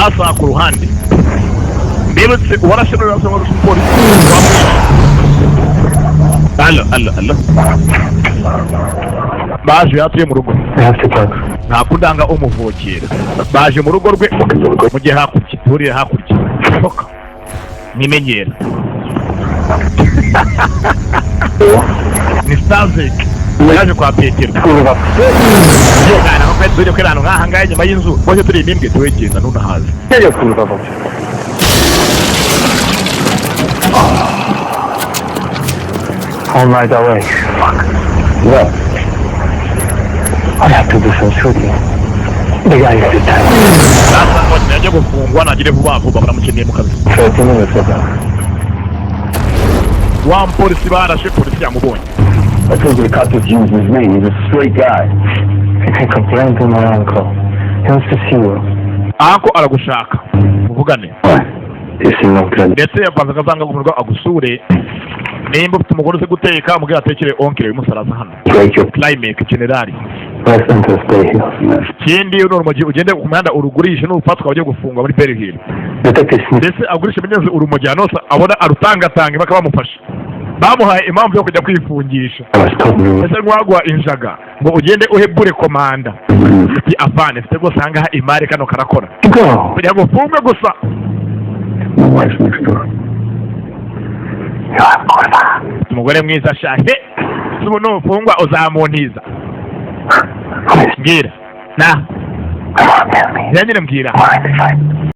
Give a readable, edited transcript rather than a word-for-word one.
Sasa ku ruhande, mbibutse, uwarashe n'urasa warusha umupolisi wamwishe. Allo, allo, allo, baje yatuye mu rugo. I have to talk. Nta kudanga umuvukira, baje mu rugo rwe mu gihe hakurya duhurire hakurya soka mwimenyera ni Stazek yaje kwa Petero. Kurwa. Mwana nko turi kwera ahantu nk'aha ngaha inyuma y'inzu bose turi imimbwe tuwegenda ntunahaze. Serio, kurwa, вообще. All night away. Fuck. What? I have to do some shooting. The guy is dead. Sasa ngo ajya gufungwa, nagire vuba vuba, baramukeneye mu kazi. 30 minutes ago. Wa mupolisi barashe, polisi yamubonye. I told you the cop just used his name. He's a straight guy. I can complain to my uncle. He wants to see you. Ako aragushaka muvugane. Why? You see no credit. Ndetse yapanze akazanga gumirwa agusure. Nimba ufite umugore uzi guteka, umubwire atekere oncle umusaraza hano. Break your Climate generali. Rest until stay here. Ikindi, uno urumogi ugende ku muhanda urugurishe, nufatwa ujye gufungwa muri Berryhill. Detective Smith. Ndetse agurisha binyuze urumogi ahantu hose abona arutangatanga, bakaba bamufasha, bamuhaye impamvu yo kujya kwifungisha. I was told you. Ese ntiwaguha injaga ngo ugende uhe bure komanda ati avane mfite rwose ahangaha imari kano karakora Go. kugira ngo ufungwe gusa. My wife's next door. You have kurwa. Umugore mwiza shahe, ubu nufungwa uzamuntiza. Mbwira na Come on, tell me. nyine mbwira. Mind if I